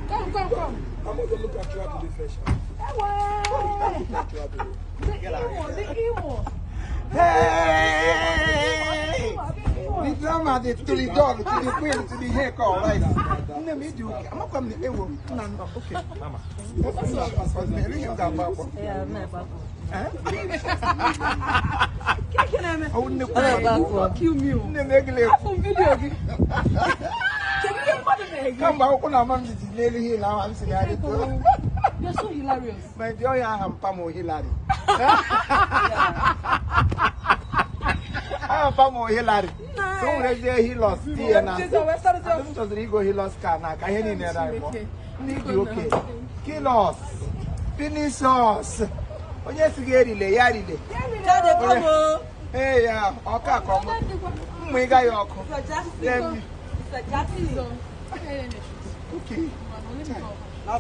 Come, come, come. I'm going to look at you to the fresh. Ewe! The Imo, the Imo. Hey! The drama, the, to the dog, to the queen, to the hair call, right? Nne m ịdị oke, amakwa m na ewo, nna m, okay. Mama. Erighị m ga-agba akwọ. Eh? Keke na-eme. Ọwụ nnekwu You kill me. O. Nne m egele ekwu. Afụ m video gị. Kedu ihe mmadụ mere gị? Kamgbe akwụkwọ na ama m jiji n'elu hill ahụ, m si ya rịto. You're so hilarious. Ma ndị ọhịa aha mpa m Hillary. Aha mpa m Hillary. So m werezie Hilux tinye na. Jizọs wee sarụzie M chọziri igo Hilux ka na ka ihe niile ra mkpọ. Ndị dị oke. Kill us. Finish us. Onye si gị erile ya rile. Ee ya ọka ka ọmụ. Mmụ ịga ya ọkụ. Let me. Mr. Jackson. Okay.